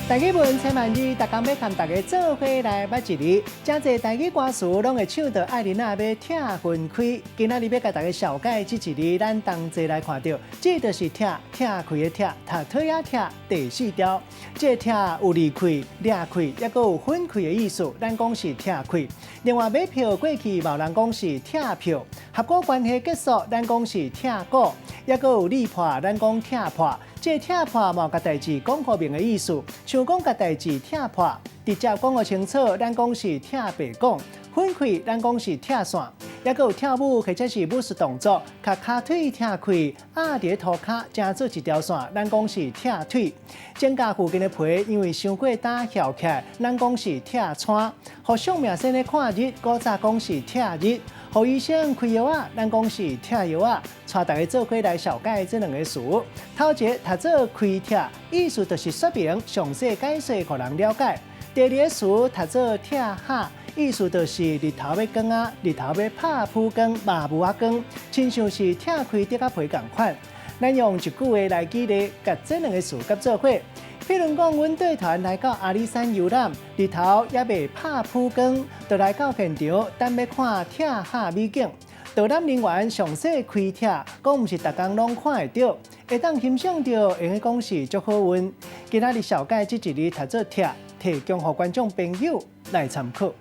台語文千萬字，逐工欲共大家做伙來捌一字。誠濟台語歌詞攏會唱著愛玲仔欲拆分開。今仔日欲共大家紹介這一字，咱同齊來看著，這就是拆拆開的拆，讀腿仔拆第四調。這個拆有離開、掠開，抑閣有分開的意思，咱講是拆開。另外買票過去嘛有人講是拆票，合股關係結束，咱講是拆股，抑閣有裂破，咱講拆破。這個拆破嘛有共代誌講予明的意思，像講共代誌拆破，直接講予清楚，咱講是拆白講；分開，咱講是拆線。抑閣有跳舞或者是武術動作，共跤腿拆開，壓佇塗跤，成做一條線，咱講是拆腿。指甲附近的皮因為傷過焦翹起來，咱講是拆穿。予相命先生看日，古早講是拆日。予醫生開藥仔，咱講是拆藥仔。帶大家做伙來紹介這兩个詞。頭一个讀做開拆，意思就是說明詳細解說，予人了解。第二个詞讀做拆下，意思就是日頭欲光啊，日頭欲拍曝光、麻霧仔光，親像是拆開竹仔皮仝款。咱用一句話來舉例，共這兩个詞佮做伙。譬如講，阮帶團來到阿里山遊覽，日頭猶未拍曝光，就來到現場，等欲看拆下美景。導覽人員詳細開拆，講毋是逐工攏看會著，會當欣賞著，會用講是足好運。今仔日紹介這一字讀做拆，提供予觀眾朋友來參考。